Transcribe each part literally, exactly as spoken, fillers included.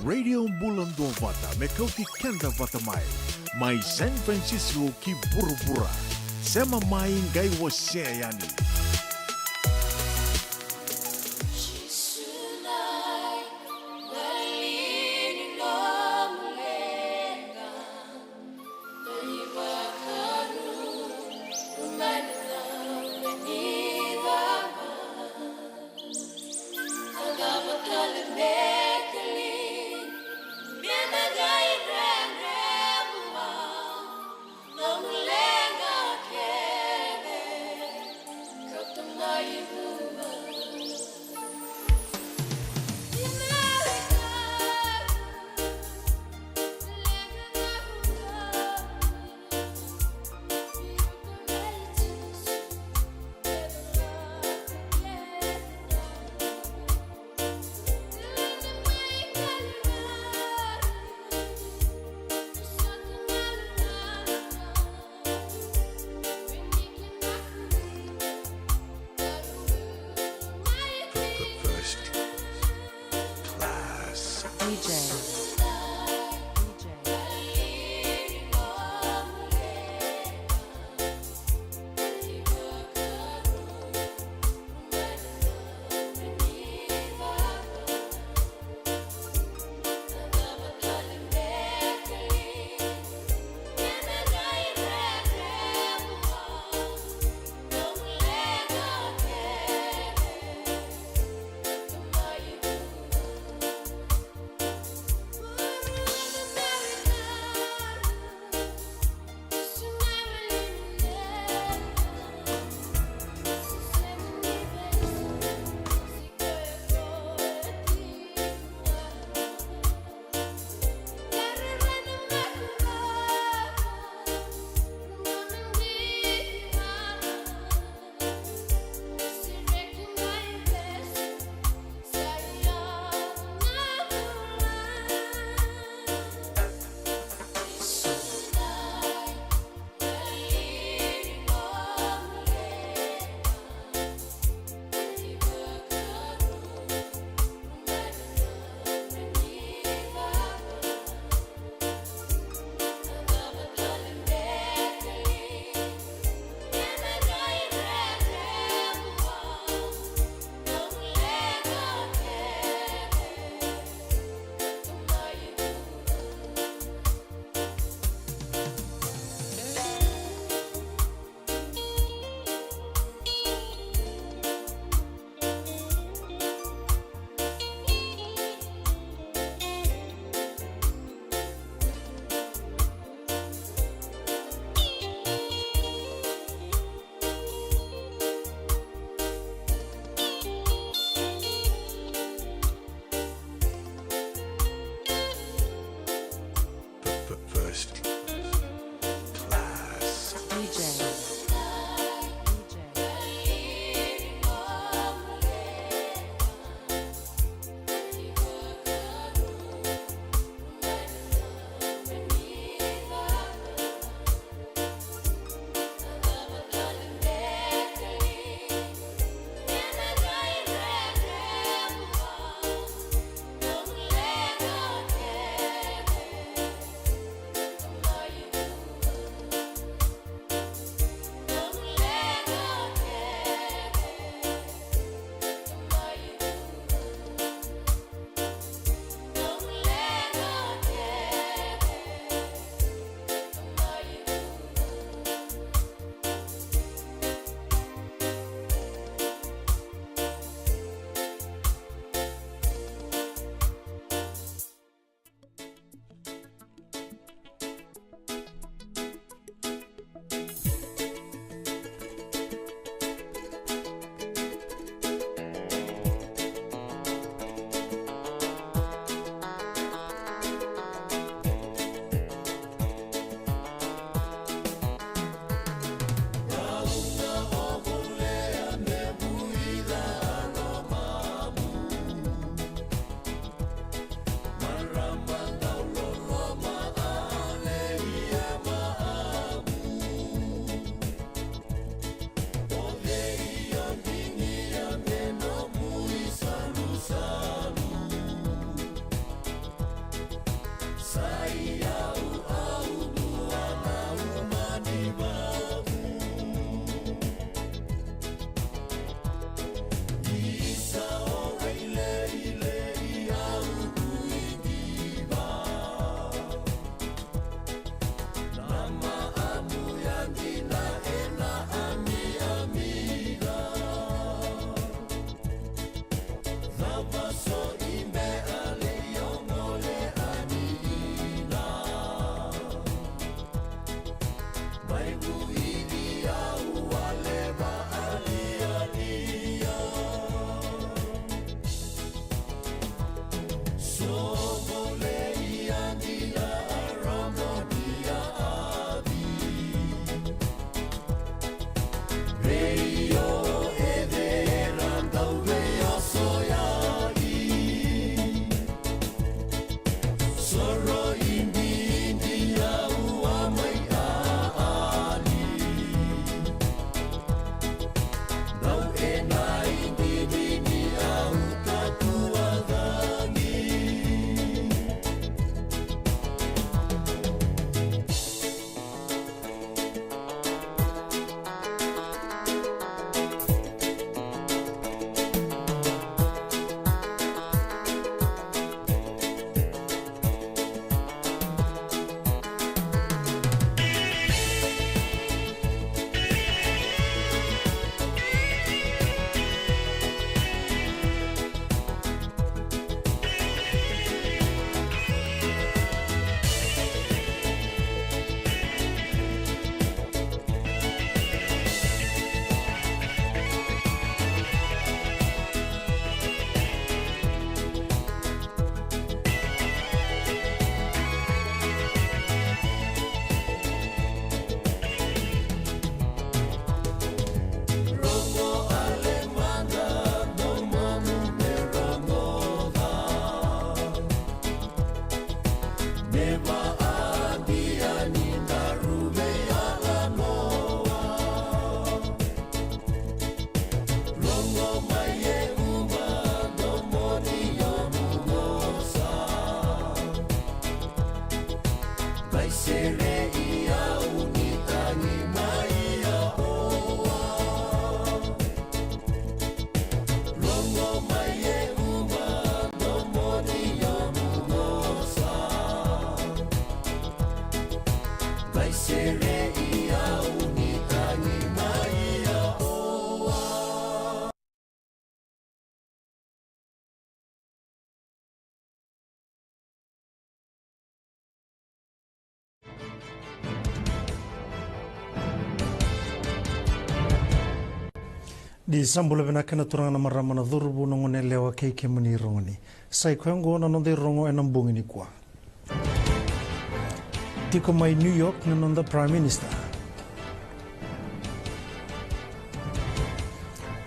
Radio Bula Duavata, me kauti keda vata mai. Mai San Francisco ki vuravura. Sema mai, qai wasea yani. First class. D J. Ni sa bula vinaka na turaga na marama na cauravou na goneyalewa kei kemuni ragone. Sa i koya oqo na noda irogo ena bogi nikua. Tiko mai New York na noda Prime Minister.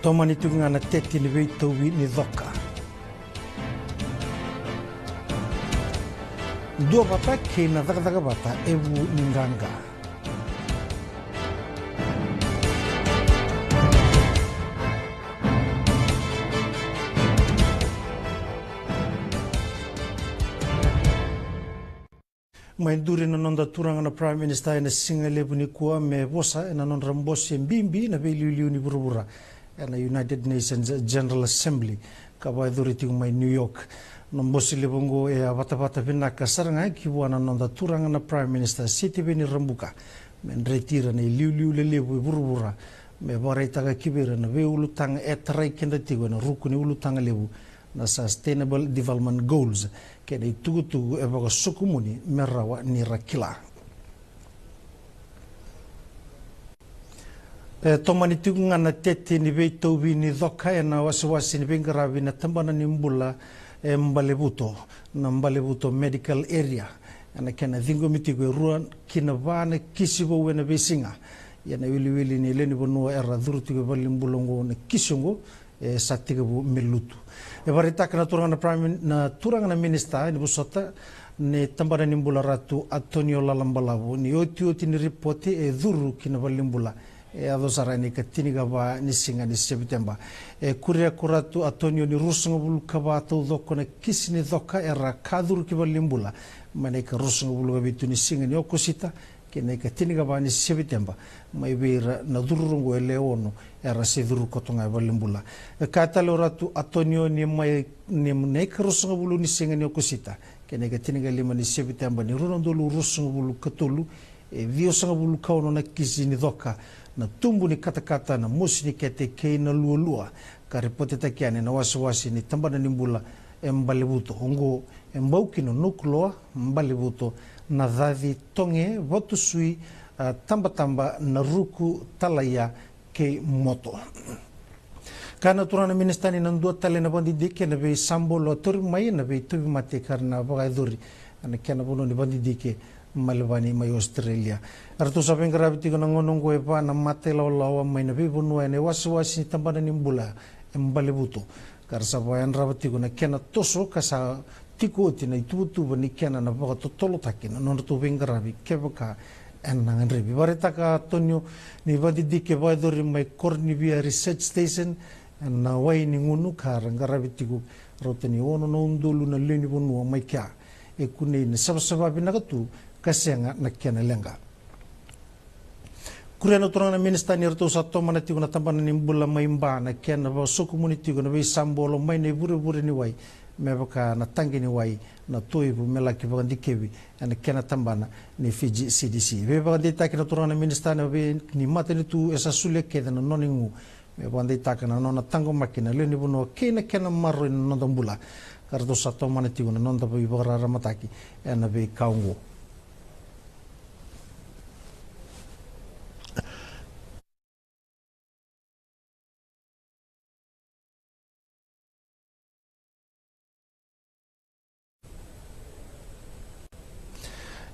Tomani tiko ga na tete ni veitauvi ni coka. Duavata kei na cakacaka vata e vu ni qaqa. Mai duri na noda turaga na Prime Minister ena siga levu nikua me vosa ena nodra bose bibi na veiliuliu ni vuravura ena United Nations General Assembly ka vakayacori tiko mai New York. Na bose levu oqo e a vatavata vinaka sara ga ki vua na noda turaga na Prime Minister Sitiveni Rabuka me dreti ira na iliuliu lelevu e vuravura me vakaraitaka ki vei ira na veiulutaga e tarai keda tiko ena ruku ni ulutaga levu na Sustainable Development Goals kei na itukutuku e vakasokumuni me rawa ni ra kila. E tomani tiko ga na tete ni veitauvi ni coka ena wasewase ni veiqaravi na tabana ni bula e Balevuto, na Balevuto Medical Area, ena kena ciqomi tiko e rua ki na va na kisi vou ena veisiga. Ia na iwiliwili ni lewe ni vanua era curu tiko e valenibula oqo na kisi oqo e sa tekivu me lutu. E vakaraitaka na turaga na Prime Min-, na turaga na Minisita ni vosota ni tabana ni bula Ratu Antonio Lalabalavu ni otioti ni ripote e curu ki na valenibula e yaco sara ena ikatinikava ni siga ni Sepiteba. E kuria ko Ratu Antonio ni ruasagavulu ka va taucoko na kisi ni coka era ka curu ki valenibula mai na ikaruasagavulu ka vitu ni siga ni Okosita kei na ikatinikava ni Sepiteba, mai vei ira na curu oqo e lewe ono era se curu koto ga e valenibula. E kaya tale o Ratu Antonio ni mai ni na ikaruasagavulu ni siga ni Okosita kei na ikatinikalima ni Sepiteba ni rua na udolu ruasagavulu ka tolu, e ciwasagavulu ka ono na kisi ni coka, na tubu ni katakata, na mosi ni kete kei na lualua, ka ripotetaki yani na wasewase ni tabana ni bula e Balevuto. Oqo e bau kina Nukuloa, Balevuto, Nacaci, Toge, Vatusui, a, Tabataba, Naruku, Talaia kei Moto. Kaya na turaga na minisita ni na dua tale na vakadidike ena veisabolo a tauri mai ena veitauvimate ka ra na vakayacori ena kena vanua ni vakadidike Melevani mai Ositerelia. Eratou sa veiqaravi tiko na gauna oqo e va na mata ilawalawa mai na veivanua ena iwasewase ni tabana ni bula e Balevuto, ka ra sa vakayadrava tiko na kena toso ka sa tiko oti na ituvatuva ni kena na vakatotolotaki na nodratou veiqaravi kevaka ena gadrevi. Vakaraitaka Antonio ni vakadidike vakayacori mai Koronivia Research Station na wai ni gunu ka ra qaravi tiko, rauta ni ono na udolu na lewe ni vanua mai kea e kunei na savasava vinaka tu ka sega na kena leqa. Kuria na turaga na minisita ni ratou sa tomana tiko na tabana ni bula mai Ba na kena vakasokumuni tiko na veisabolo mai na ivurevure ni wai me vaka na taqe ni wai na Toivu me laki vakadikevi ena kena tabana ni Fiji C D C. Veivakadeitaki na turaga na minisita na vei ni matanitu e sa solia kece na nona igu me vakadeitaka na nona taqomaki na lewe ni vanua kei na kena maroroi na noda bula, ka ratou sa tomana tiko na noda veivakararamataki ena veika oqo.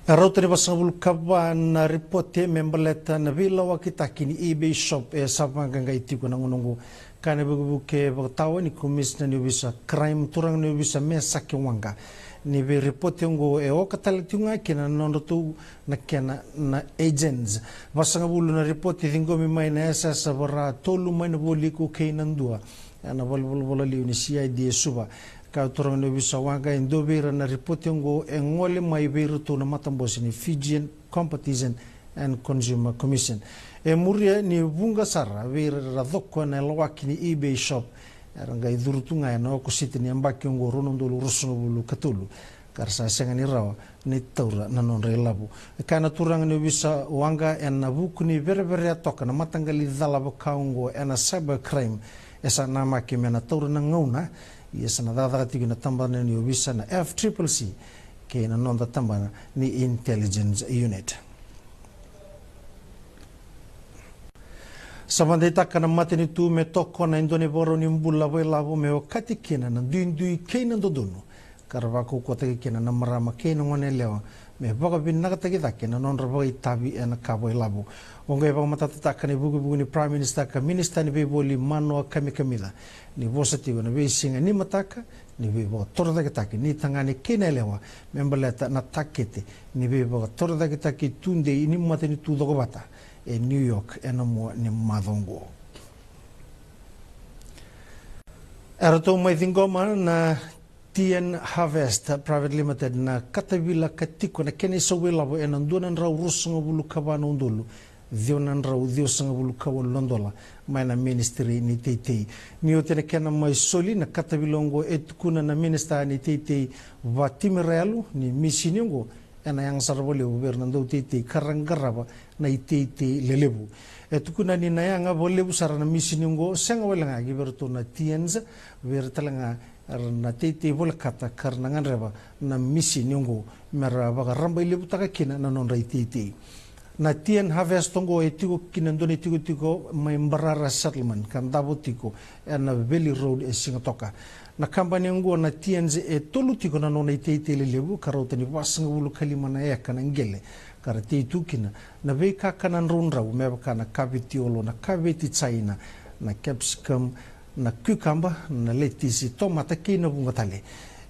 E rauta ni vasagavulu ka va na ripote me baleta na veilawakitaki ni eBay shop e sa vaqaqai tiko na gauna oqo. Kaya na vukevuke vakatawa ni komisina ni ovisa crime, turaga ni ovisa Mesake Waqa, ni veiripote oqo e oka tale tiko ga kina na nodratou na kena na agents. Vasagavulu na ripote ciqomi mai na yasayasa vara tolu mai na Vualiku kei na dua ena valenivolavola liu ni C I D e Suva. Kaya turaga ni ovisa Waqa e dua vei ira na ripote oqo e gole mai vei iratou na matabose ni Fijian Competition and Consumer Commission. E muria ni vuqa sara vei ira era coko ena lawaki ni eBay shop era qai curu tu ga ena okosita ni yabaki oqo rua na udolu ruasagavulu ka tolu, ka ra sa sega ni rawa ni taura na nodra ilavo. E kaya na turaga ni ovisa Waqa ena vuku ni vereverea toka na mataqali cala vaka oqo ena cyber crime, e sa namaki me na taura na gauna, ia sa na cakacaka tiko na tabana ni ovisa na F triple C kei na noda tabana ni Intelligence Unit. Sa vakadeitaka na matanitu me tokona e dua na ivakarau ni bula vakailavo me okati kina na duidui kei na dodonu, ka ra vakaukauwataki kina na marama kei na goneyalewa me vakavinakataki cake na nodra vakaitavi ena ka vakailavo. Oqo e vakamatatataka na ivukevuke ni Prime Minister ka Minister ni Veivoli Manoa Kamikamica ni vosa tiko na veisiga ni mataka ni veivakatorocaketaki ni tagane kei na yalewa me baleta na takete ni veivakatorocaketaki tudei ni matanitu cokovata e New York ena mua ni macawa oqo. Eratou mai ciqoma na T N Harvest Private Limited na katavila ka tiko na kena isau vakailavo ena dua na drau ruasagavulu ka va na udolu ciwa na drau ciwasagavulu ka walu na dola mai na Ministry ni Teitei. Ni oti na kena mai soli na katavila oqo, e tukuna na Minisita ni Teitei Vatimi Rayalu ni misini oqo ena yaga sara vakalevu vei ira na dauteitei ka ra qarava na iteitei lelevu. E tukuna ni na yaga vakalevu sara na misini oqo, sega wale ga ki vei iratou na T Ns, vei ira tale ga era na teitei volekata ka ra na gadreva na misini oqo me ra vakarabailevutaka kina na nodra iteitei. Na T N Harvest oqo e tiko kina dua na itikotiko mai Barara Settlement ka davo tiko ena Valley Road e Sigatoka. Na kabani oqo na T N Z e tolu tiko na nona iteitei lelevu ka rauta ni vasagavulu ka lima na eka na qele ka ra tei tu kina na veikakana draudrau me vaka na kaveti olo, na kaveti jaina, na capsicum, na cucumber, na letisi, tomata kei na vuqa tale.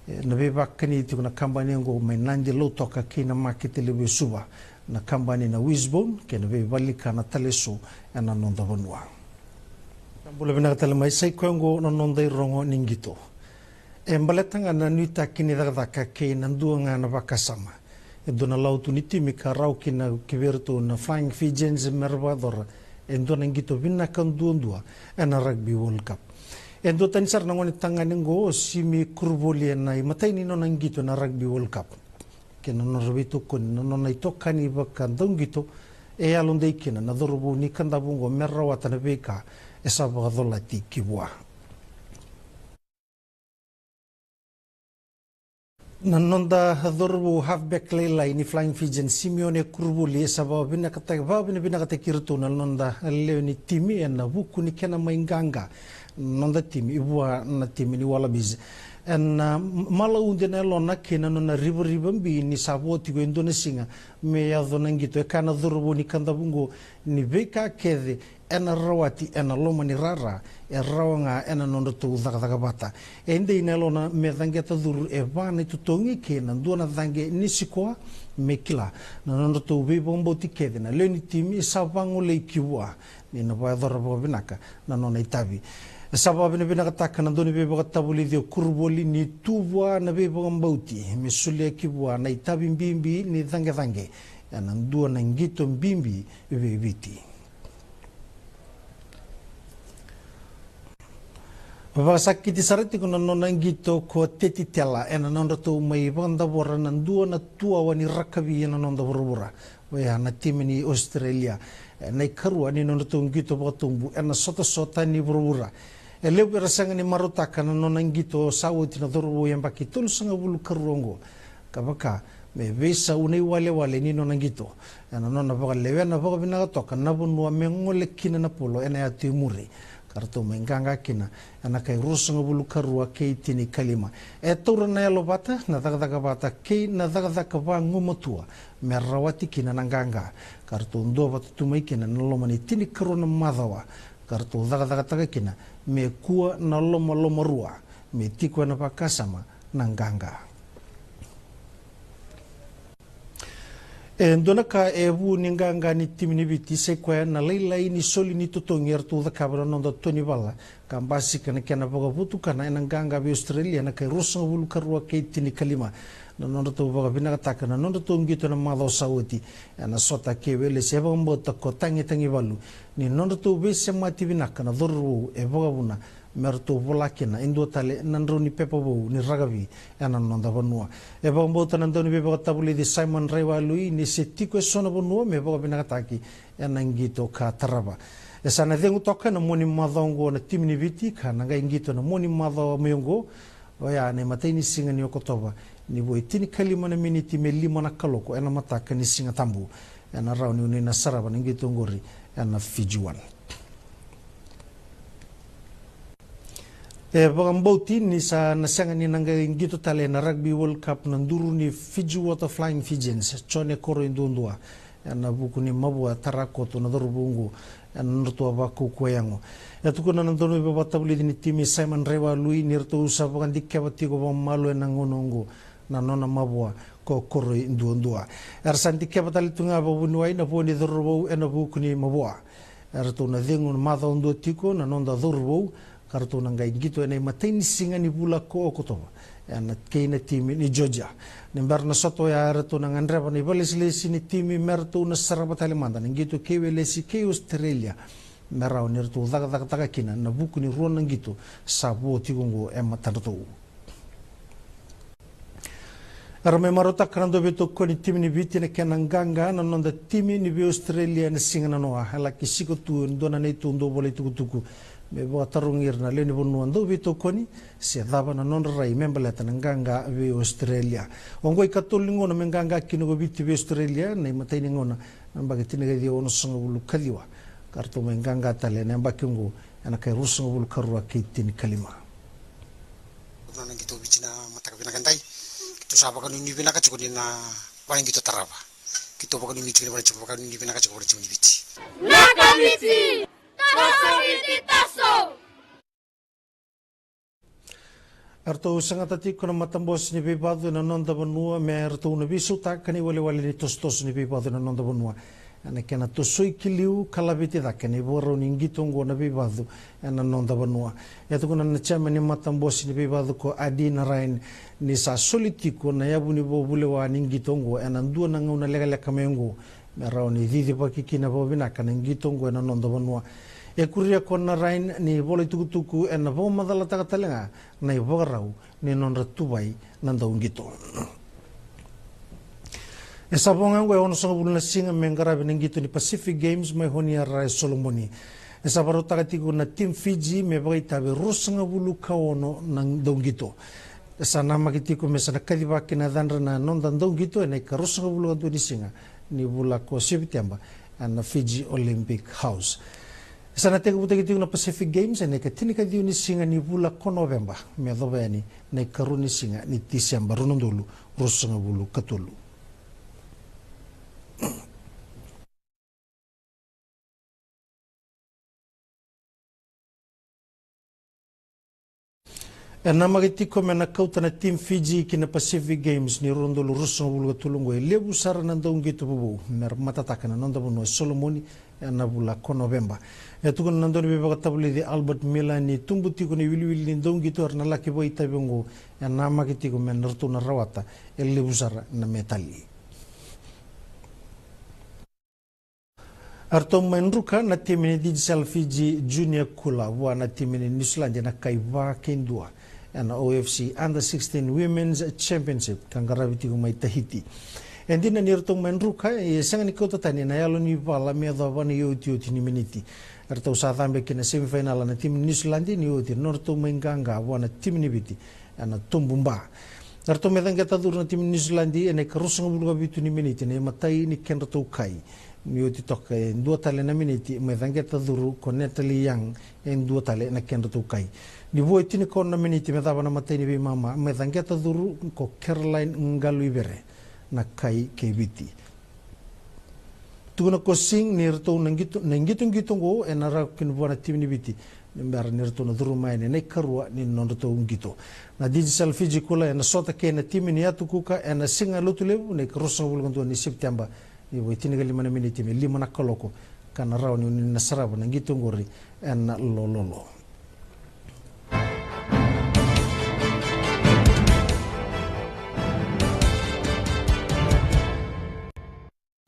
E, na veivakani tiko na kabani oqo mai Nadi, Lautoka kei na makete levu e Suva, na kabani na Wishbone kei na veivalenikana tale eso ena noda vanua. Sa bula vinaka tale mai, sa i koya oqo na noda irogo ni qito. E baleta ga na nuitaki ni cakacaka kei na dua ga na vakasama, e dua na lawa tu ni timi ka rawa kina ki vei iratou na Flying Fijians me ra vakayacora e dua na qito vinaka duadua ena Rugby World Cup. E duatani sara na gonetagane oqo o Simi Kuruvoli ena imatai ni nona qito ena Rugby World Cup kei na nodra veitokoni na nona itokani vakadauqito e yalodei kina na cauravou ni Kadavu oqo me rawata na veika e sa vakacolati ki vua. Na noda cauravou halfback lailai ni Flying Fijian, Simeone Kuruvoli, e sa vakavinavinakataki, vakavinavinakataki iratou na noda lewe ni timi ena vuku ni kena mai qaqa noda timi vua na timi ni Wallabies. Ena, a, malaude na yalona kei na nona rivariva bi ni sa vo tiko e dua na siga me yaco na qito. E kaya na cauravou ni Kadavu oqo ni veika kece ena rawati ena loma ni rara e rawa ga ena nodratou cakacaka vata. E dei na yalona me caqeta curu e va na itotogi kei na dua na caqe ni sikoa me kila na nodratou veivakabauti kece na lewe ni timi sa vagolei ki vua ni na vakayacora vakavinaka na nona itavi. E sa vakavinavinakataka na dauniveivakatavulici o Kuruvoli ni tu vua na veivakabauti me solia ki vua na itavi bibi ni caqecaqe ena dua na qito bibi vei Viti. Vakasakiti sara tiko na nona qito ko Teti Tela ena nodratou mai vakadavora na dua na tuawa ni rakavi ena noda vuravura, oya na timi ni Australia, ena ikarua ni nodratou qito vakatubu ena sotasota ni vuravura. E levu era sega ni marautaka na nona qito sa oti na cauravou yabaki tolusagavulu karua oqo, ka vaka me veisau na iwalewale ni nona qito ena nona vakalewena vakavinaka toka na vanua me gole kina na polo ena yatu i muri, ka ratou mai qaqa kina ena kai ruasagavulu karua kei tinikalima. E taura na yalovata, na cakacaka vata kei na cakacaka vagumatua me rawati kina na qaqa, ka ratou duavata tu mai kina ena loma ni tinikarua na macawa, ka ratou cakacakataka kina me kua na lomalomarua, me tiko ena vakasama na qaqa. E dua na ka e vu ni qaqa ni timi ni Viti sai koya na lailai ni soli ni totogi eratou cakava na noda tua ni vala, ka basika na kena vakavotukana ena qaqa vei Australia ena kai ruasagavulu karua kei tinikalima. Na nodratou vakavinakataka na nodratou qito ena macawa sa oti ena sota kei Welesi e vakabauta ko Tagitagivalu ni nodratou veisemati vinaka na cauravou e vakavuna me ratou vola kina e dua tale na drau ni pepa vou ni rakavi ena noda vanua. E vakabauta na dauniveivakatavulici Simon Raiwalui ni se tiko eso na vanua me vakavinakataki ena qito ka tarava. E sa na cegu toka ena mua ni macawa oqo na timi ni Viti ka na qai qito ena mua ni macawa mai oqo, oya na imatai ni siga ni Okotova, ni vo e tinikalima na miniti me lima na kaloko ena mataka ni Siga Tabu. Ena rawa ni oni na sarava na qito oqori ena Fiji One. E vakabauti ni sa na sega ni na qai qito tale ena Rugby World Cup na duru ni Fiji Water Flying Fijians, Jone Koroiduadua, ena vuku ni mavoa tara koto na cauravou oqo ena nodratou a vakaukauwa yago. E tukuna na dauniveivakatavulici ni timi Simon Raiwalui ni ratou sa vakadikeva tiko vakamalua ena gauna oqo na nona mavoa ko Koroiduadua. Era sa dikeva tale tu ga vakavuniwai na vo ni cauravou ena vuku ni mavoa. Eratou na cegu macawa dua tiko na noda cauravou, ka ratou na qai qito ena imatai ni siga ni vula ko Okotova ena kei na timi ni Georgia. Ni bera na sota oya eratou na gadreva na ivakalesilesi ni timi me ratou na sarava tale mada na qito kei Welesi kei Australia, me rawa ni ratou cakacakataka kina na vuku ni rua na qito sa vo tiko oqo e matadratou. Era mai marautaka na dauveitokoni timi ni Viti na kena qaqa na noda timi ni vei Australia ena siga nanoa. E laki siko tu e dua na neitou dauvola itukutuku me vakatarogi ira na lewe ni vanua dauveitokoni se cava na nodra rai me baleta na qaqa vei Australia. Oqo ikatolu ni gauna me qaqa kina ko Viti vei Australia, na imatai ni gauna na yabaki tinikaciwa onosagavulu kaciwa, ka ratou mai qaqa tale ena yabaki oqo ena kai ruasagavulu karua kei tinikalima. Nona qito Viti na mataka vinaka edai. Keitou sa vakanuinui vinaka tiko ni na vakaqito tarava. Keitou vakanuinui tiko ni vakanuinui vinaka tiko vakanuinui Viti. Naka Viti! Taso Viti, taso! Eratou sagata tiko na matabose ni veivacu ena noda vanua me ratou na veisautaka na iwalewale ni tosotoso ni veivacu ena noda vanua. Ena kena tosoi ki liu ka laveti cake na ivakarau ni qito oqo na veivacu ena noda vanua. E tukuna na chairman ni matabose ni veivacu ko Adi Narain ni sa soli tiko na yavu ni vakavulewa ni qito oqo ena dua na gauna lekaleka mai oqo me rawa ni cicivaki kina vakavinaka na qito oqo ena noda vanua. E kuria ko Narain ni vola itukutuku ena vakamacalataka tale ga na ivakarau ni nodra tuvai na dauqito. E sa vo ga oqo e onosagavulu na siga me qaravi na qito ni Pacific Games mai Honiara e Solomoni. E sa vakarautaka tiko na Team Fiji me vakaitavi e ruasagavulu ka ono na dauqito. E sa namaki tiko me sa na kacivaki na yacadra na noda dauqito ena ika ruasagavulu ka dua ni siga ni vula ko Sepiteba ena Fiji Olympic House. Sa na tekivutaki tiko na Pacific Games ena ika tinikaciwa ni siga ni vula ko Noveba me yacova yani na ikarua ni siga ni Tiseba, rua na udolu ruasagavulu ka tolu. E namaki tiko me na kauta na Team Fiji ki na Pacific Games ni rua na udolu ruasagavulu ka tolu oqo e levu sara na dauqito vovou me ra matataka na noda vanua e Solomoni ena vula ko Noveba. E tukuna na dauniveivakatavulici Albert Miller ni tubu tiko na iwiliwili ni dauqito era na laki vakaitavi oqo, e namaki tiko me na ratou na rawata e levu sara na metali. Eratou mai druka na timi ni Digicel Fiji Junior Kula vua na timi ni Niusiladi ena kai va kei dua ena O F C Under sixteen Women's Championship ka qaravi tiko mai Tahiti. E dina ni ratou mai druka, e sega ni kauta tani na yalo ni vala me yacova na iotioti ni miniti. Eratou sa cabe ki na semifainala na timi ni Niusiladi ni oti na nodratou mai qaqa vua na timi ni Viti ena tubu ba. Eratou mai caqeta curu na timi ni Niusiladi ena ikaruasagavulu ka vitu ni miniti na imatai ni kedratou kai. Ni oti toka e dua tale na miniti mai caqeta curu ko Natalie Young e dua tale na kedratou kai. Ni vo e tinikaono na miniti me cava na imatai ni veimama mai caqeta curu ko Caroline Galuivere na kai kei Viti. Tukuna ko Singh ni ratou na qito, na qitoqito oqo ena rawa kina vua na timi ni Viti ni bera ni ratou na curu mai yani ena ikarua ni nodratou qito. Na Digicel Fiji Kula ena sota kei na timi ni Yatu Kuka ena Siga Lotulevu na ikaruasagavulu ka dua ni Sepiteba, ni vo e tinikalima na miniti me lima na kaloko, ka na rawa ni oni na sarava na qito oqori ena lololo.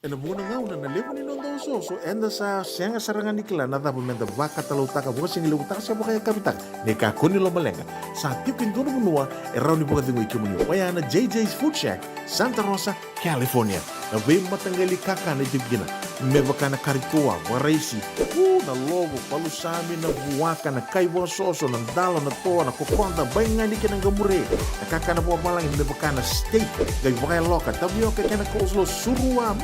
Ena vuqa na gauna na levu ni noda osooso eda sa sega sara ga ni kila na cava meda vakatalautaka, vakasigalevutaka se vakayakavitaka. Ni kakua ni lomaleqa, sa tiko e dua na vanua e rawa ni vakacegui kemuni, oya na J J's Food Shack, Santa Rosa, California. Na veimataqali kakana e tiko kina, me vaka na kari toa, vakaraisi, u, na lovo, palusami, na vuaka, na kai vakasoso, na dalo, na toa, na kokoda, baigani kei na qamure. Na kakana vakavalagi me vaka na steak, qai vakayaloka, tavioka kei na coleslaw, surua, mm,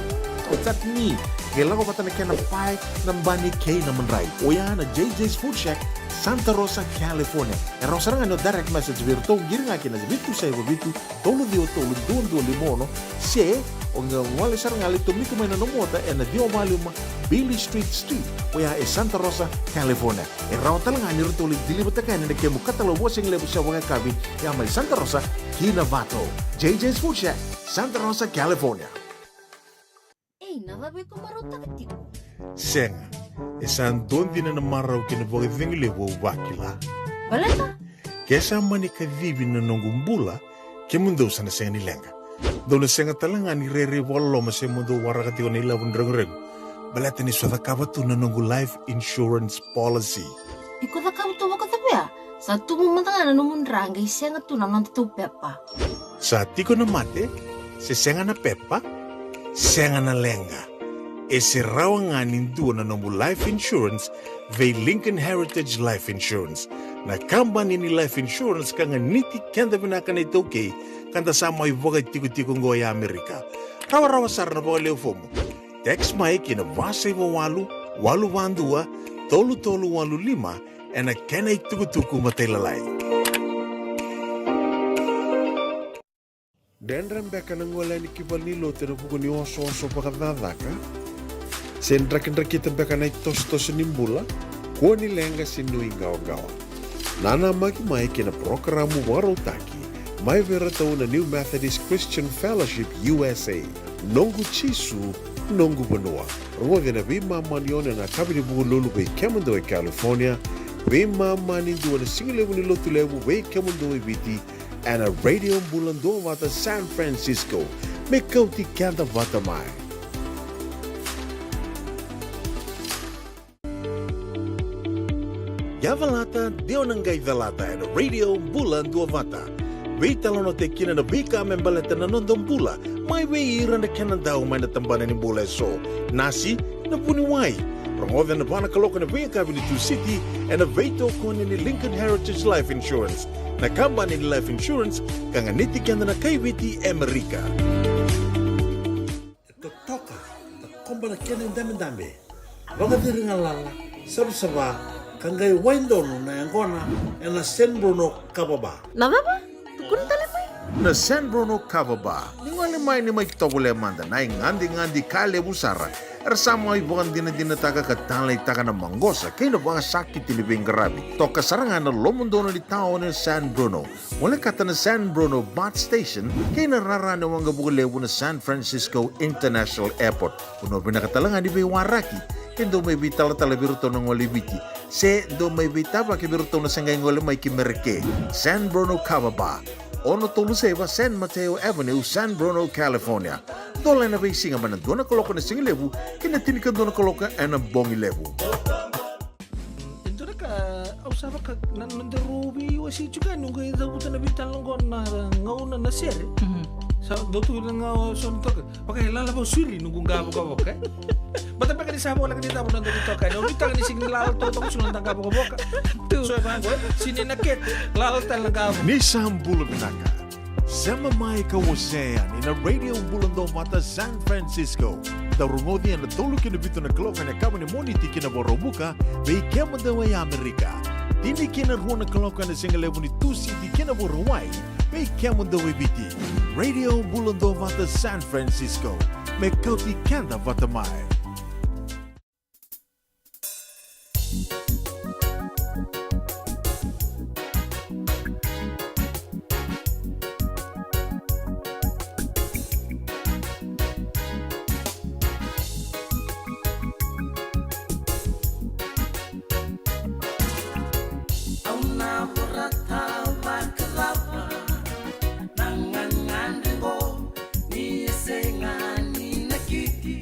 o chutney, qai lako vata na kena pae, na bani kei na madrai. Oya na J J's Food Shack, Santa Rosa, California. E rawa sara ga ni o direct message vei iratou, qiri ga ki na vitu saiva vitu, tolu ciwa tolu, dua dua lima ono, se o qai gole sara ga, lai tomika mai na nomu ota ena ciwa walu lima Beale Street Suite, oya e Santa Rosa, California. E rawa tale ga ni ratou lai deliver-taka yani na kemu katalau vakasigalevu se vakayakavi, ya mai Santa Rosa ki Novato. J J's Food Shack, Santa Rosa, California. Ei, na cava iko marautaka tiko? Sega, e sa dua dina na marau kei na vakacegu levu au vakila. Baleta? Ke sa mani kacivi na noqu bula, kemudou sa na sega ni leqa. Dou na sega tale ga ni rairai vakaloloma se mo dou waraka tiko na ilavo ni reguregu, baleta ni sa cakava tu na noqu life insurance policy. Iko cakava tu vakacava ya? Sa tubu mada ga na nomu dra qai sega tu na nodatou pepa. Sa tiko na mate, se sega na pepa, sega na leqa. E se rawa ga ni dua na nomu life insurance vei Lincoln Heritage Life Insurance, na kabani ni life insurance ka ganiti keda vinaka na iTaukei, ka da sa mai vakaitikotiko oqo e Amerika. Rawarawa sara na vakaleu fomu. Text mai ki na va saiva walu, walu va dua, tolu tolu walu lima, ena kena itukutuku matailalai. Dredre beka na gole yani ki valenilotu ena vuku ni osooso vakacakacaka? Se drakidrakita beka na itosotoso ni bula? Kua ni leqa se nuiqawaqawa. Nanamaki mai kei na parokaramu vakarautaki mai vei iratou na New Methodist Christian Fellowship U S A, Noqu Jisu, Noqu Vanua. Rogoci ena veimama ni ono ena yakavi ni Vukelulu vei kemudou e California, veimama ni dua ena sigalevu ni Lotulevu vei kemudou e Viti, ena Radio Bula Duavata San Francisco. Me kauti keda vata mai. Yavalata, de o na qai calata ena Radio Bula Duavata. Veitalanoataki kina na veika me baleta na noda bula, mai vei ira na kena dau mai na tabana ni bula eso, nasi, na vuniwai. Rogoca ena va na kaloko ena veiyakavi ni Tusiti ena veitokoni ni Lincoln Heritage Life Insurance, na kabani ni life insurance ka ganiti keda na kai Viti e Amerika. E totoka, takoba na kena idabedabe. Vakaciri galala, savasava, ka qai wai donu na yaqona ena San Bruno Kava Bar. Na cava? Tukuna tale mai. Na San Bruno Kava Bar. Ni gole mai ni mai tovolea mada na igadigadi ka levu sara. Era sa mai vakadinadinataka ka taleitaka na maqosa kei na vakasakiti ni veiqaravi. Toka sara ga na lomodonu ni taoni o San Bruno. Molekata na San Bruno Bus Station kei na rara ni waqavuka levu na San Francisco International Airport. Vanua vinaka tale ga ni veiwaraki. Ke dou mai veitalatala vei iratou na gole i Viti, se dou mai veitavaki vei iratou na se qai gole mai ki Merika. San Bruno Kava Bar, ono tolu saiva San Mateo Avenue, San Bruno, California. Dola ena veisiga mai na dua na kaloko ena sigalevu ki na tinikadua na kaloko ena bogilevu. E dua na ka au sa vaka na nodaru veiwasei tiko yani, noqu e cavuta na veitalanoa qo na gauna na sere. Sa dau tu na gauna so na toka. Vaka e lala vau suri noqu qa vokavoka, e? Bata beka ni sa voleka ni cava nodaru toka yani. Au nuitaka ni sega ni lala totoka suru noda qa vokavoka. So e vaqo, e? Sini na kete, lala tale na qa vokavoka. Ni sa bula vinaka. Sema mai ka wasea yani na Radio Bula Duavata San Francisco. Dau rogoci ena tolu ki na vitu na kaloko ena yakavi ni Moniti ki na Vakaraubuka, vei kemudou e Amerika. Tini ki na rua na kaloko ena sigalevu ni Tusiti ki na Vakarauwai, vei kemudou e Viti. Radio Bula Duavata San Francisco. Me kauti keda vata mai. Au na vorata vakacava na gagadre qo, ni e sega ni nakiti.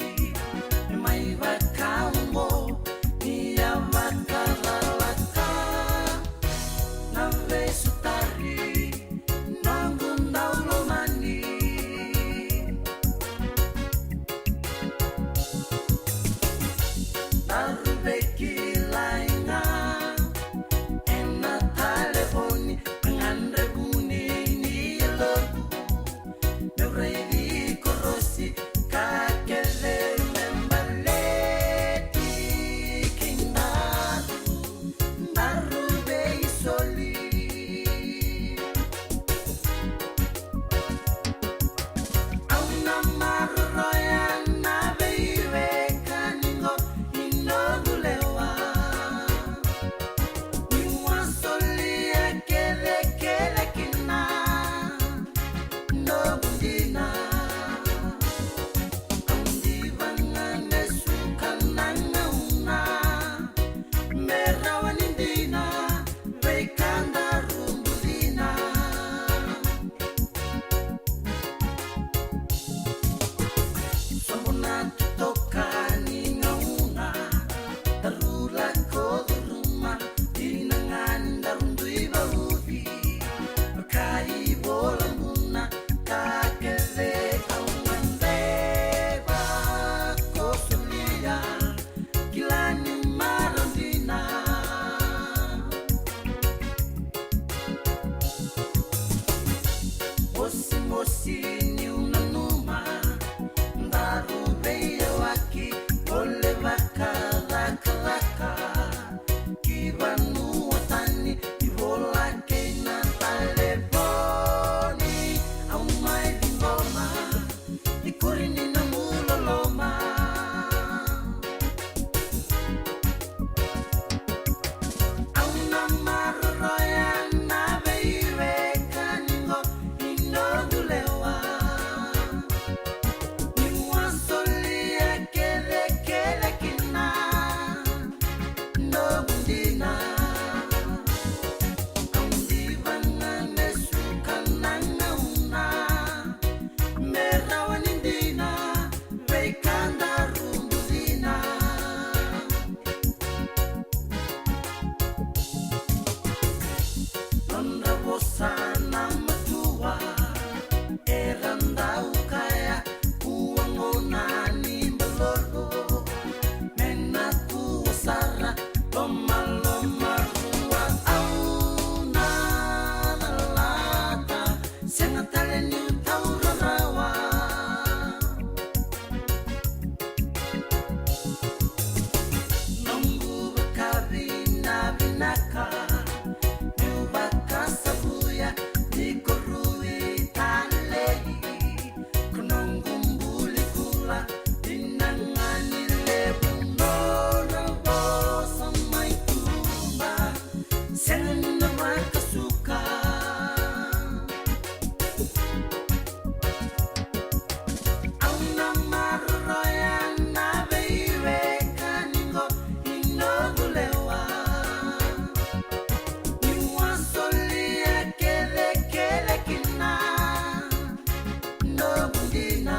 Nomu dina,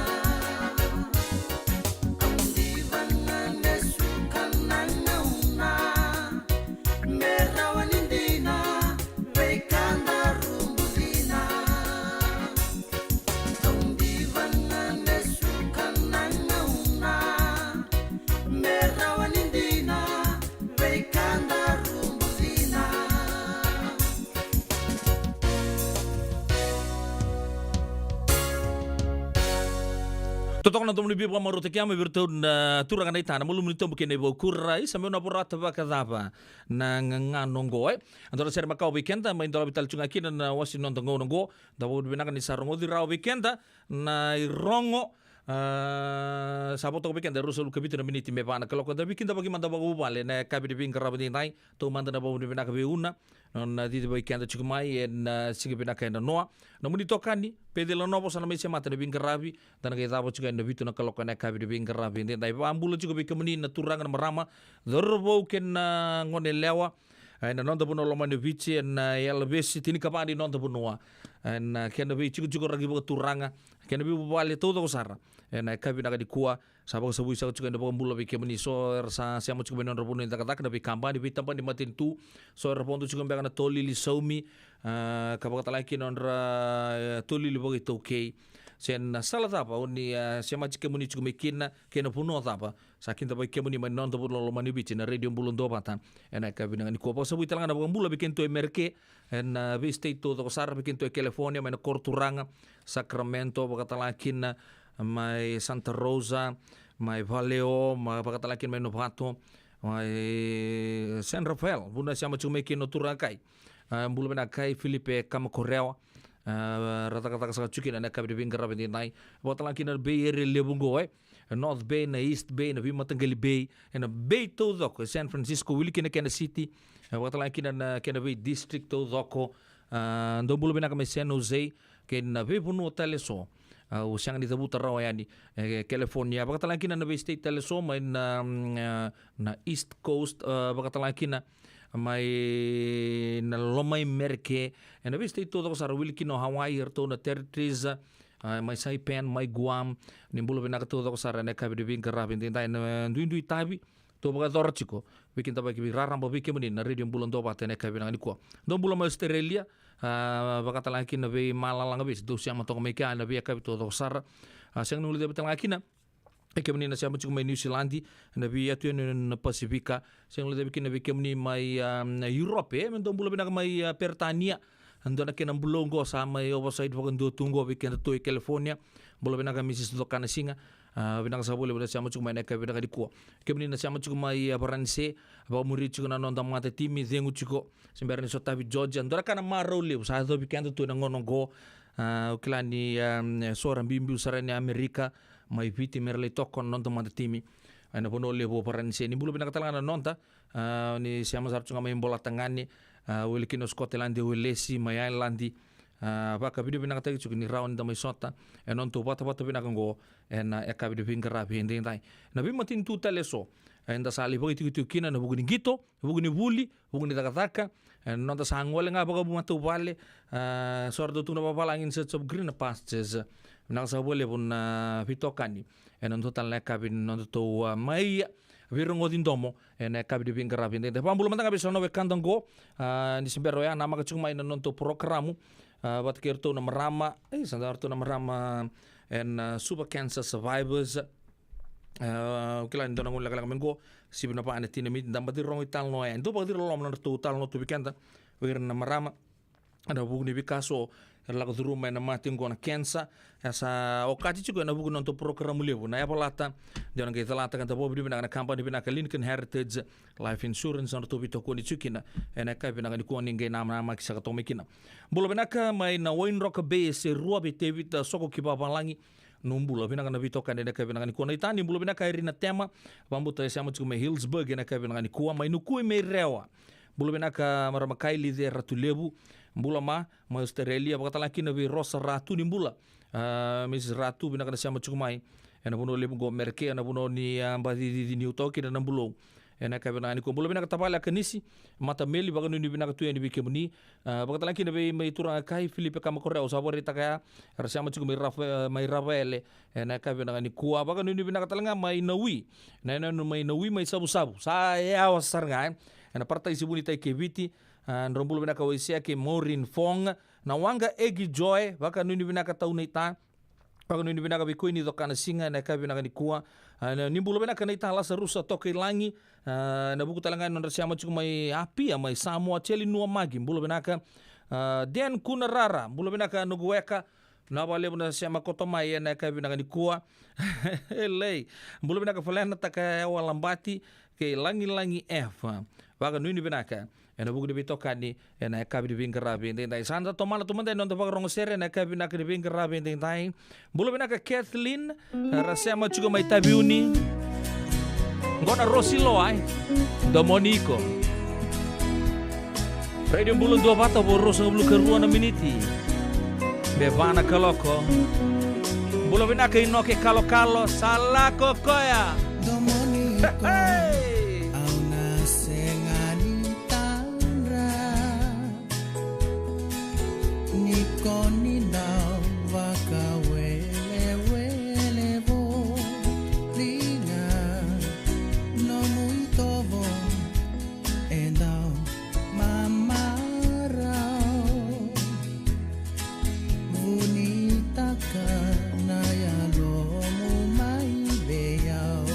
au diva na lesu ka na gauna, me rawa ni dina, veika daru buli dina. Au diva na lesu ka na gauna, me rawa ni dina, veika daru buli dina. Totoka na domo ni veivakamarautaki mai vei iratou na turaga na itana, malumu ni tobu kei na ivaukura. Isa, meu na vorata vakacava na gagano oqo, e? A dua na sere makawa vei keda, mai dolavi tale tu ga kina na wasi ni noda gauna oqo. Da vakavinavinaka ni sa rogoci rawa vei keda na irogo. A, sa vo toka vei keda e ruasagavulu ka vitu na miniti me va na kaloko. Da veikidavaki mada vakavuvale ena yakavi ni veiqaravi edaidai. Taumada na vakavinavinaka vei Una, nona cici vei keda tiko mai ena siga vinaka e nanoa. Nomuni itokani Peceli Novo, sa na mai semata na veiqaravi. Da na qai cava tiko ena vitu na kaloko ena yakavi ni veiqaravi edaidai. Vakabula tiko vei kemuni na turaga, na marama, cauravou kei na goneyalewa, ena noda vanua lomani o Viti, ena, e, yalavesi tinikava ni noda vanua, ena, e, kena veitikotiko raki vakaturaga, kei na veivuvale taucoko sara. Ena yakavi vinaka nikua, sa vakasavui saka tiko ena vakabula vei kemuni. So era sa sema tiko mai na nodra vanua ni cakacaka, na veikabani, veitabana ni matanitu. So era vodo tiko beka na tolili saumi, a, ka vakatalega kina nodra, e, tolili vakaitaukei. Se na sala cava o ni, a, semati kemuni tiko mai kina, kei na vanua cava, sa kidavaki kemuni mai na noda vanua lomani o Viti na Radio Bula Duavata. Ena yakavi vinaka nikua, vakasavui talega na vakabula vei kedatou e Mereke, ena, a, vei state taucoko sara, vei kedatou e California, mai na koro turaga Sacramento, vakatalega kina mai Santa Rosa, mai Vallejo, mai, vakatalega kina mai Novato, mai San Rafael, vuna sema tiko mai kina o turaga kai, a, bula vinaka kai Filipe Kamakorewa. A, ra cakacaka saka tiko kina ena yakavi ni veiqaravi edaidai. Vakatalega kina na Bay Area levu oqo, e, North Bay, na East Bay, na veimataqali bay, ena bay taucoko, e San Francisco, wili kina kena city. E, vakatalega kina na kena vei district taucoko. A, dou bula vinaka mai San Jose kei na veivanua tale eso. A, au sega ni cavuta rawa yani, e, California. Vakatalega kina na vei state tale eso, mai na, mm, a, na East Coast, a, vakatalega kina mai na loma i Mereke, ena vei state taucoko sara, wili kina o Hawaii, eratou na territories, a, mai Saipan, mai Guam. Ni bula vinaka taucoko sara ena yakavi ni veiqaravi edaidai, na duidui tavi tou vakayacora tiko. Veikidavaki raraba vei kemuni na Radio Bula Duavata ena yakavi vinaka nikua. Dou bula mai Australia, a, vakatalega kina vei Malalaga, vei se dou sema toka mai kea ena veiyakavi taucoko sara. A, sega ni guilecavi talega kina e kemuni na sema tiko mai Niusiladi, na veiyatu yani na Pasifika. Sega ni guilecavi kina vei kemuni mai, a, na Europe, e, me dou bula vinaka mai, a, Peritania. Dua na kena bulou oqo sa mai oversight vakadua tu oqo vei kedatou e California. Bula vinaka Mrs Cokanasiga. A, vinaka saka vakalevu na sema tiko mai ena yakavi vinaka nikua. Kemuni na sema tiko mai, a, Varanise, vakamuri tiko na noda matatimi, cegu tiko. Se bera ni sotavi Georgia. Dua na ka na marau levu sa yacovi kedatou ena gauna oqo. A, au kila ni, a, e so era biubiu sara yani Amerika, mai Viti, me ra lai toka na noda matatimi ena vanua levu o Varanise. Ni bula vinaka talega na noda, a, ni sema sara tu ga mai Bolatagane, a, wili kina o Scotland, Welesi, mai Ireland. A, vakavinavinakataki tiko ni rawa ni da mai sota ena nodatou vatavata vinaka oqo ena yakavi ni veiqaravi edaidai. Na veimatanitu tale eso eda sa lai vakaitikotiko kina ena vuku ni qito, vuku ni vuli, vuku ni cakacaka, e, noda sa gole ga vakamatavuvale, a, so era dau tukuna vavalagi in search of greener pastures. Vinaka saka vakalevu na veitokani ena dua tale na yakavi ni nodatou, a, mai veirogoci domo ena yakavi ni veiqaravi edaidai. Vakabula mada ga vei so na wekada oqo, a, ni se bera oya namaka tiko mai na nodatou porokaramu, a, vata kei iratou na marama, e, sa dua iratou na marama, e, na, a, Suva Cancer Survivors. A, au kila ni dua na gauna lekaleka mai oqo, sivi na va ena tini na miniti, da baci rogo italanoa yani. Dou vakaciriloloma na nodratou talanoa tu vei keda vei ira na marama ena vuku ni veika so era lako curuma ena mate oqo na cancer. E sa okati tiko ena vuku ni nodatou porokaramu levu na Yavalata. Dou na qai calata ka da vakavinavinaka na kabani vinaka Lincoln Heritage Life Insurance, na nodratou veitokoni tiko kina ena yakavi vinaka nikua, ni qai namanamaki saka toka mai kina. Bula vinaka mai na Wainroka Bay e Serua vei Tevita Soko ki vavalagi. Ni bula vinaka na veitokani ena yakavi vinaka nikua. Na itani, bula vinaka Irina Tema, vakabuta e sema tiko mai Hillsburg ena yakavi vinaka nikua. Mai Nukui mai Rewa, bula vinaka marama Kaili ce Ratulevu. Bula ma, mai Australia, vakatalega kina vei Rosa Ratu, ni bula, a, Mrs Ratu, vinaka na sema tiko mai ena vanua levu oqo Mereke, ena vanua ni, a, baci cici niu toka kina na bulou. Ena yakavi vinaka nikua, bula vinaka tavale a Kanisi Matameli, vakanuinui vinaka tu yani vei kemuni. A, vakatalega kina vei mai turaga kai Filipe Kamakorea, au sa vakaraitaka ya, era sema tiko mai Rafa-, mai Ravaele. Ena yakavi vinaka nikua, vakanuinui vinaka talega mai Naui. Na yanuyanu mai Naui mai Savusavu. Sa yawa sara ga, e. Ena Parataisi Vunitai kei Viti. A, drau bula vinaka Waisea kei Maureen Fong. Na waqa Egi Joy, vakanuinui vinaka tau naita. Vakanuinui vinaka vei koya ni coka na siga ena yakavi vinaka nikua. A, na, ni bula vinaka naita Lasarusa Tokailagi. A, na vuku talega ni nodra sema tiko mai Apia, mai Samoa, Teli Nuamagi, bula vinaka. A, Den Kunarara, bula vinaka noqu weka. Na vakalevu na sema koto mai ena yakavi vinaka nikua. Elei. Bula vinaka Falena Takayawa Labati kei Lagilagi F. Vakanuinui vinaka ena vuku ni veitokani ena yakavi ni veiqaravi edaidai. Sa da tomana tu mada ena noda vakarogo sere ena yakavi vinaka ni veiqaravi edaidai. Bula vinaka Kathleen, era sema tiko mai Taveuni. Qo na Rosi Loa, e. Domoni iko. Radio Bula Duavata, vo ruasagavulu ka rua na miniti me va na kaloko. Bula vinaka Inoke Kalokalo, sa lako koya. Domoni iko. Hey! Au na sega ni tadra ni ko ni dau vakawelewele voli ga nomu itovo e dau mamarau. Vunitaka na yalomu mai vei au.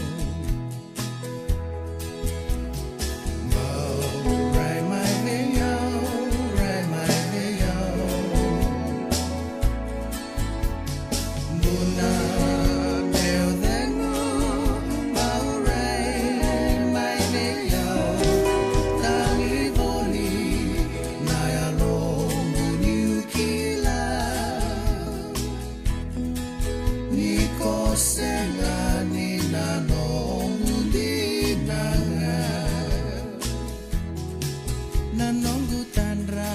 Ni ko sega ni na noqu dina ga, na noqu tadra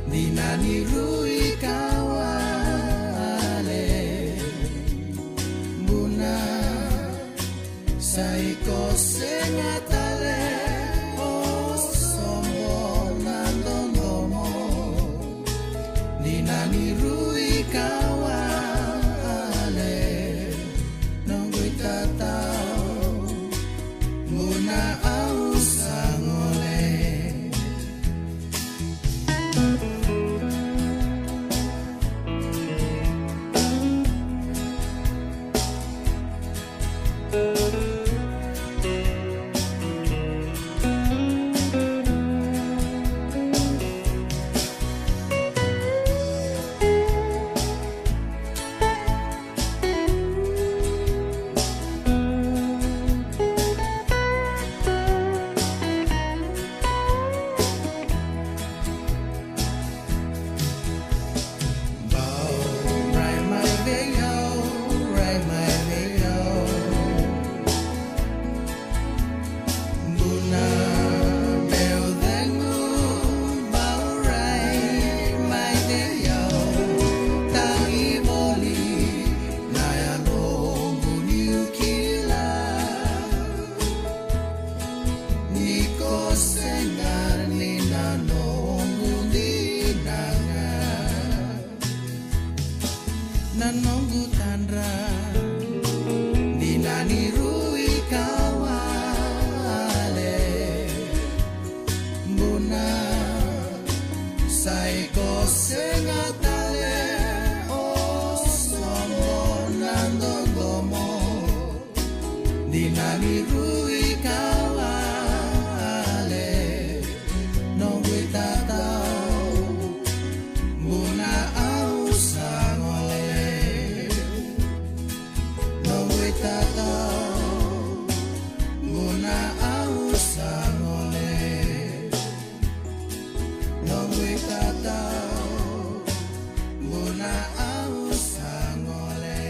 dina ni rui ka wale. Buna sa iko sega tale o soqo na dodomo. Ni na ni rui ka wale noqu itatau, buna au sa gole. Ni ko sega ni na noqu dina ga, na noqu tadra dina ni rui ka wale. Buna sa iko sega tale o soqo na dodomo. Dina ni rui ka wale noqu itatau, buna au sa gole. Noqu itatau, buna au sa gole. Noqu itatau, buna au sa gole.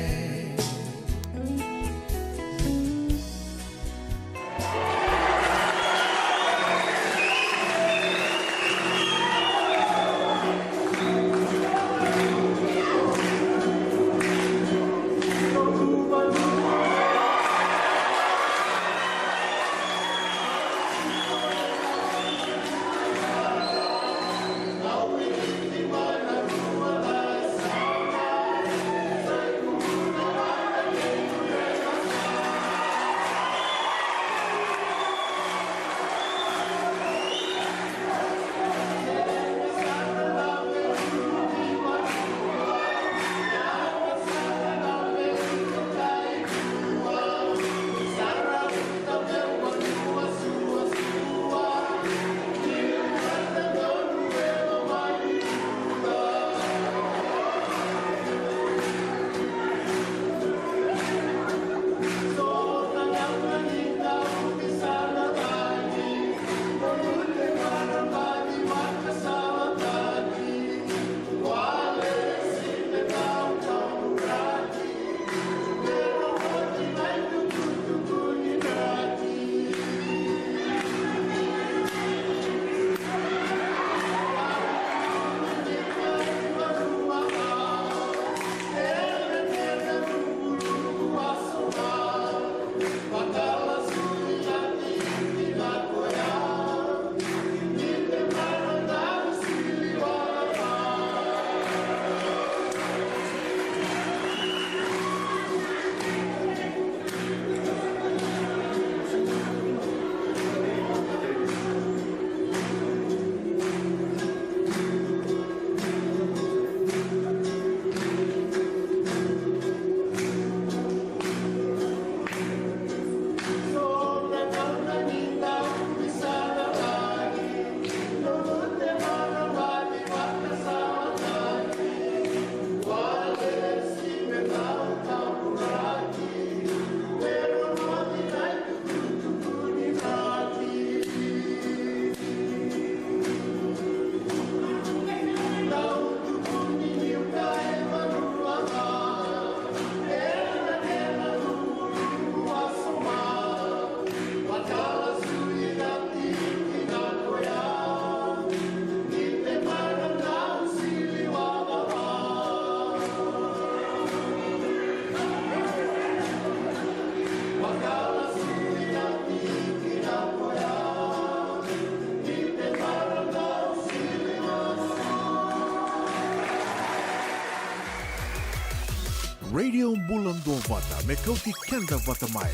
Radio Bula Duavata me kauti keda vata mai,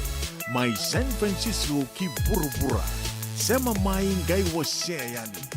mai San Francisco ki vuravura. Sema mai, qai wasea yani.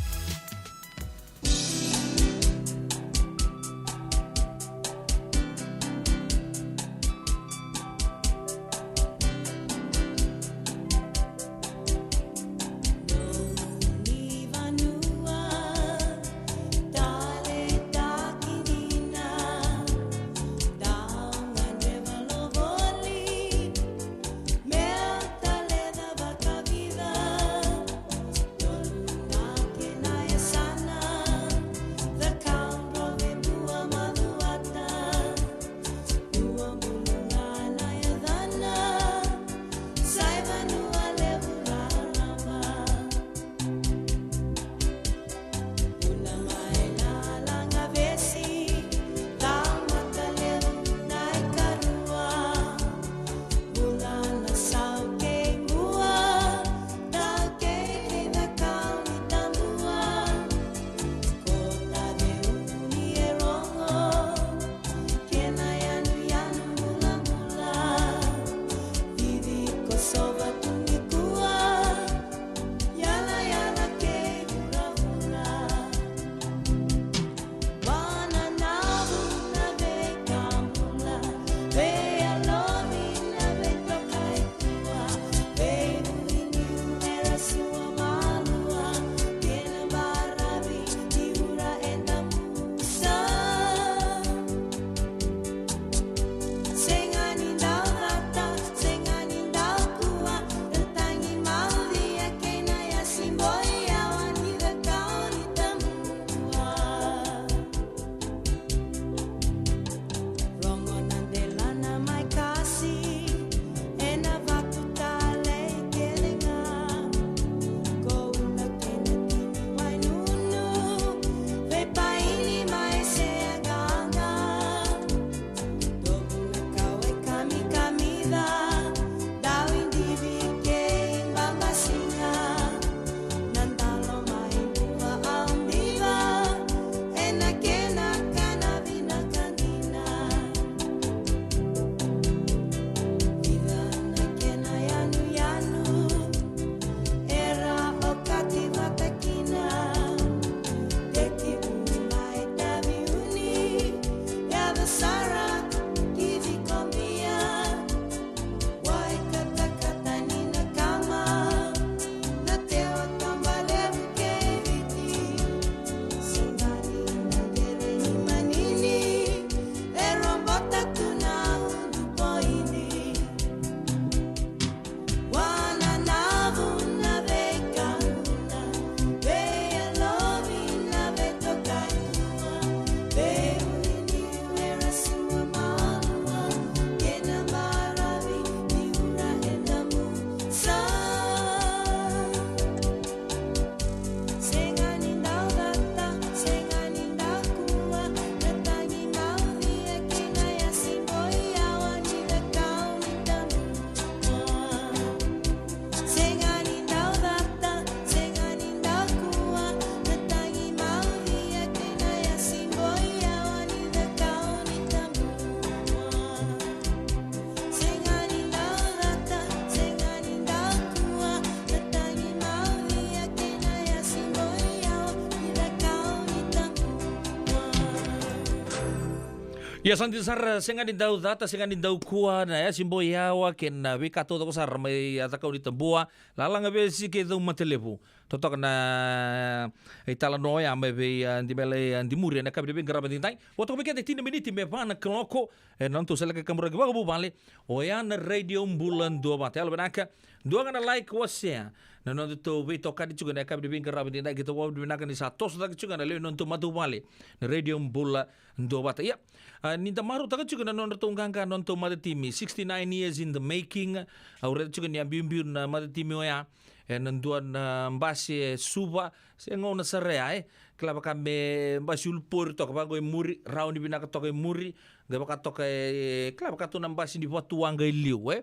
Ia sa dina sara, sega ni dau cata, sega ni dau kua, na Yasi Boyawa kei na veika taucoko sara mai a Cakaunitabua, Lalagavesi kei Caumatalevu. Totoka na italanoa oya mai vei a Dimele a Dimuri ena yakavi ni veiqaravi edaidai. Vo toka vei keda e tini na miniti me va na kaloko. E na nodatou sa laki kaburaki vakavuvale. Oya na Radio Bula Duavata. Yalovinaka. Dua ga na like, wasea. Na nodatou veitokani tiko ena yakavi ni veiqaravi edaidai, keitou vakavinavinaka ni sa toso cake tiko ga na lewe ni nodatou matavuvale. Na Radio Bula Duavata. Ia, a, ni da marautaka tiko na nodratou qaqa na nodatou matatimi, sixty-nine years in the making. Au raica tiko ni a biubiu na matatimi oya ena dua na basi e Suva, se gauna sara ya, e. Kila vaka me basi ulupori toka, vaqo e muri, rawa ni vinaka toka e muri, qai vaka toka e, kila vaka tu na basi ni vatuwaqa e liu, e.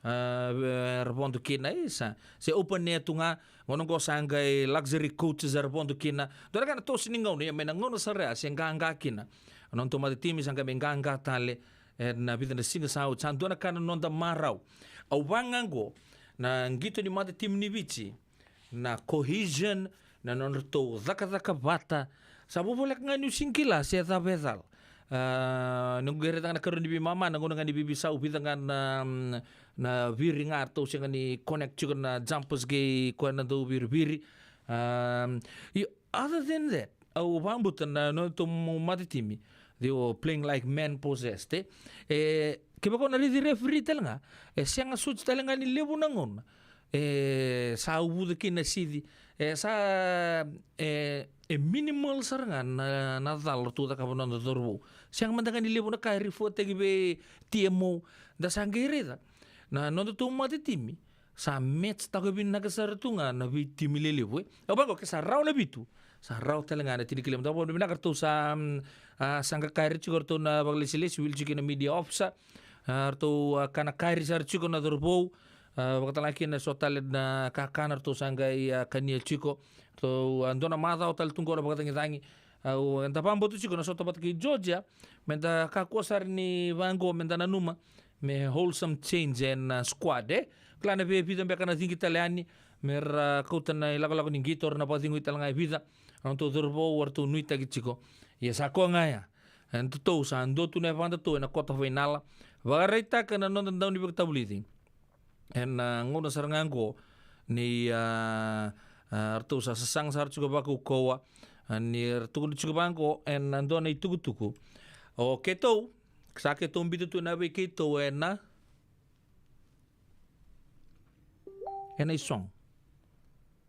A, era vodo kina, e, sa, se open air tu ga, gauna qo sa qai luxury coaches era vodo kina. Dua na ka na toso ni gauna, ia mai na gauna sara ya, se qaqa kina. Na nodatou matatimi sa qai mai qaqa tale, E na vica na siga sa oti, sa dua na ka na noda marau. Au vaka ga oqo, na qito ni mata timi ni Viti, na cohesion, na nodratou cakacaka vata. Sa vovoleka ga niu sega ni kila se cava e cala. A, noqu qai raica ga na karua ni veimama, na gauna ga ni veiveisau, vica ga na, na viri ga ratou sega ni connect tiko na jumpers kei koya na dau viriviri. A, io, other than that, au vakabauta na nodatou mata timi, they were playing like men possessed, e. E, kevaka o na raici referee tale ga, e sega soti tale ga ni levu na gauna e sa uvuca kina na sici, e sa, e, e minimal sara ga na, na cala ratou cakava na noda cauravou. Sega mada ga ni levu na ka e refer-taki vei T M O, da sa qai raica na nodatou mata timi sa match-taka vinaka sara tu ga na veitimi lelevu, e. Au vaqo, ke sa rawa na vitu, sa rawa tale ga na tinikalima. Da vakavinavinaka ratou sa, mm, a, sa qai kaya tiko ratou na vakalesilesi, wili tiko na media officer. A, ratou, a, kana kari sara tiko na cauravou. A, vakatale ga kina so tale na kakana ratou sa qai, a, kania tiko. Ratou, a, dua na macawa tale tu qo na vakacagicagi. Au, eda vakabauta tiko na sota vata kei Georgia, meda kakua sara ni vaqo, meda nanuma me wholesome change ena, a, squad, e. Kila na vei vica beka na ciqi tale yani me ra kauta na ilakolako ni qito, ra na vakacegui tale ga e vica na nodatou cauravou, eratou nuitaki tiko. Ia sa koya ga ya, e, datou sa dua tu na yavadatou ena kota fainala. Vakaraitaka na noda dau ni vakatavulici ena, a, gauna sara ga oqo ni, a, a, ratou sa sasaga sara tiko vakaukauwa, a, ni ra tukuna tiko vaqo ena dua na itukutuku. O keitou, sa keitou biuta tu na vei keitou ena, ena isong.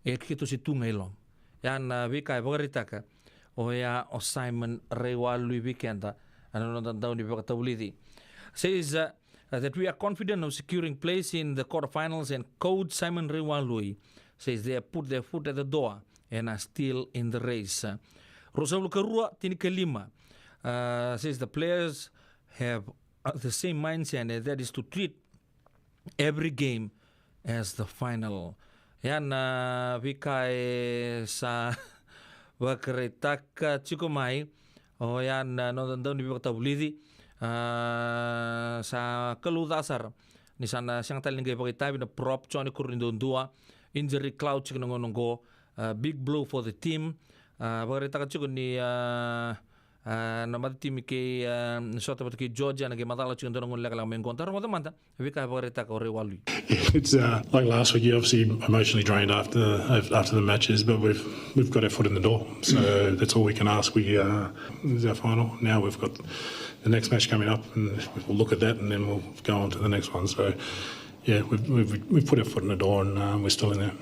E keitou se tu ga i loma. Ia na veika e vakaraitaka oya o Simon Raiwalui vei keda ena noda dau ni vakatavulici. Says, uh, that we are confident of securing place in the quarterfinals, and coach Simon Raiwalui says they have put their foot at the door and are still in the race. Ruasagavulu ka rua, tinikalima, uh, says the players have, uh, the same mindset, and that is to treat every game as the final. Ia na veika e sa vakaraitaka tiko mai oya na noda dau ni vakatavulici. A, sa kalouca sara ni sa na sega tale ni qai vakaitavi na prop Johnny Koroduadua. Injury cloud tiko na gauna oqo. A, big blow for the team. A, vakaraitaka tiko ni, a, a, na mata timi kei, a, sota vata kei Georgia na qai macala tiko dua na gauna lekaleka mai oqo. Da rogoca mada veika e vakaraitaka o Raiwalui. It's, uh, like last week, you're obviously emotionally drained after, after the matches, but we've, we've got our foot in the door. So that's all we can ask. We, uh, this is our final. Now we've got the next match coming up, and we'll look at that, and then we'll go on to the next one. So, yeah, we've, we've, we've put our foot in the door, and, um, we're still in there.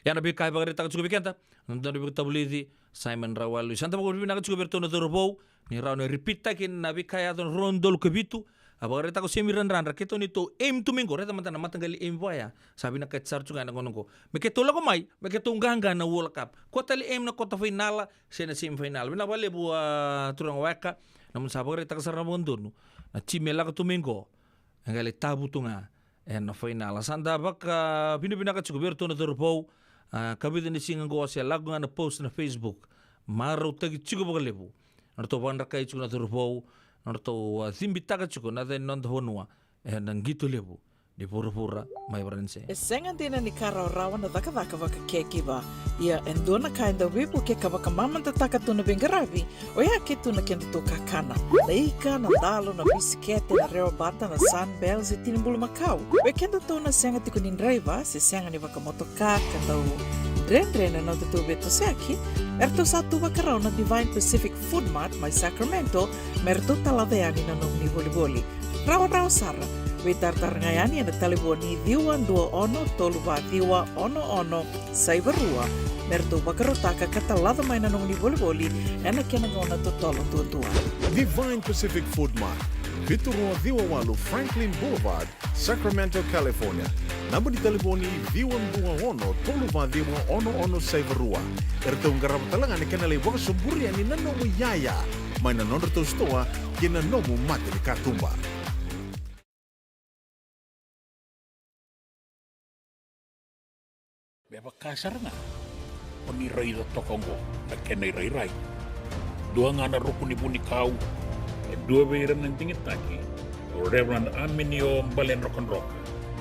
Ia na veika e vakaraitaka tiko vei keda na noda dau ni vakatavulici, Simon Raiwalui. Sa da vakavinavinaka tiko vei iratou na cauravou ni rawa ni repeat-taki na veika e yaco na rua na udolu ka vitu. A vakaraitaka o Semi Radradra, keitou ni tou aim tu mai qo, raica mada na mataqali aim vaya. Sa vinakati sara tu ga ena gauna oqo me keitou lako mai, me keitou qaqa na World Cup. Kua tale aim na kota fainala se na semi fainala. Vinaka vakalevu, a, turaga Weka, na nomuni sa vakaraitaka sara na vakadodonu na timi e lako tu mai qo e qai lai tavutu ga ena fainala. Sa da vakavinavinaka tiko vei iratou na cauravou, a, ka vica ni siga oqo se lako ga na post na Facebook. Marautaki tiko vakalevu na nodratou vakadrakai tiko na cauravou, na nodratou, a, cibitaka tiko na yaca ni noda vanua ena qito levu ni vuravura mai Varanise. E sega dina ni ka rawarawa na cakacaka vakacaregiver. Ia e dua na ka e dau veivuke ka vakamamadataka tu na veiqaravi, oya kece tu na kedatou kakana. Na ika, na dalo, na bisikete, na rewa bata, na Sunbell se tini bulumakau. Vei kedatou na sega tiko ni draiva se sega ni vakamotoka ka dau dredre na nodatou veitosoyaki, eratou sa tu vakarau na Divine Pacific Food Mart mai Sacramento me ratou talaca yani na nomuni volivoli. Rawarawa sara. Veitaratara ga yani ena talevoni ciwa dua ono tolu va ciwa ono ono saiva rua me ratou vakarautaka ka talaca mai na nomuni volivoli ena kena gauna totolo duadua. Divine Pacific Food Mart, vitu rua ciwa walu Franklin Boulevard, Sacramento, California. Naba ni talevoni ciwa dua ono tolu va ciwa ono ono saiva rua. Eratou qarava tale ga na kena lai vakasoburi yani na nomu iyaya mai na nodratou sitoa kei na nomu mata ni katuba. Me vaka sara ga o ni raica toka oqo na kena irairai. Dua ga na ruku ni vunikau, e dua vei ira na digitaki Reverend Aminio Baledrokadroka.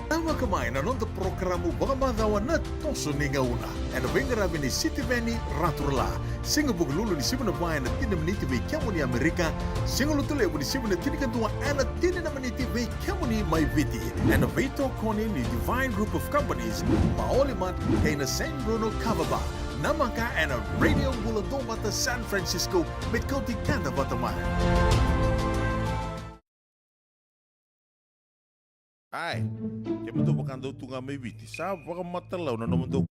Tavaka mai na noda porokaramu vakamacawa na Toso ni Gauna, ena veiqaravi ni Sitiveni Raturala. Siga Vukelulu ni sivi na va ena tini na miniti vei kemuni Amerika. Siga Lotulevu ni sivi na tinikadua ena tini na miniti vei kemuni mai Viti, ena veitokoni ni Divine Group of Companies, Maoli Mart, kei na San Bruno Kava Bar. Namaka ena Radio Bula Duavata San Francisco, me kauti keda vata mai. Ai, kemudou vakadau tu ga mai Viti, sa vakamatailalai na nomudou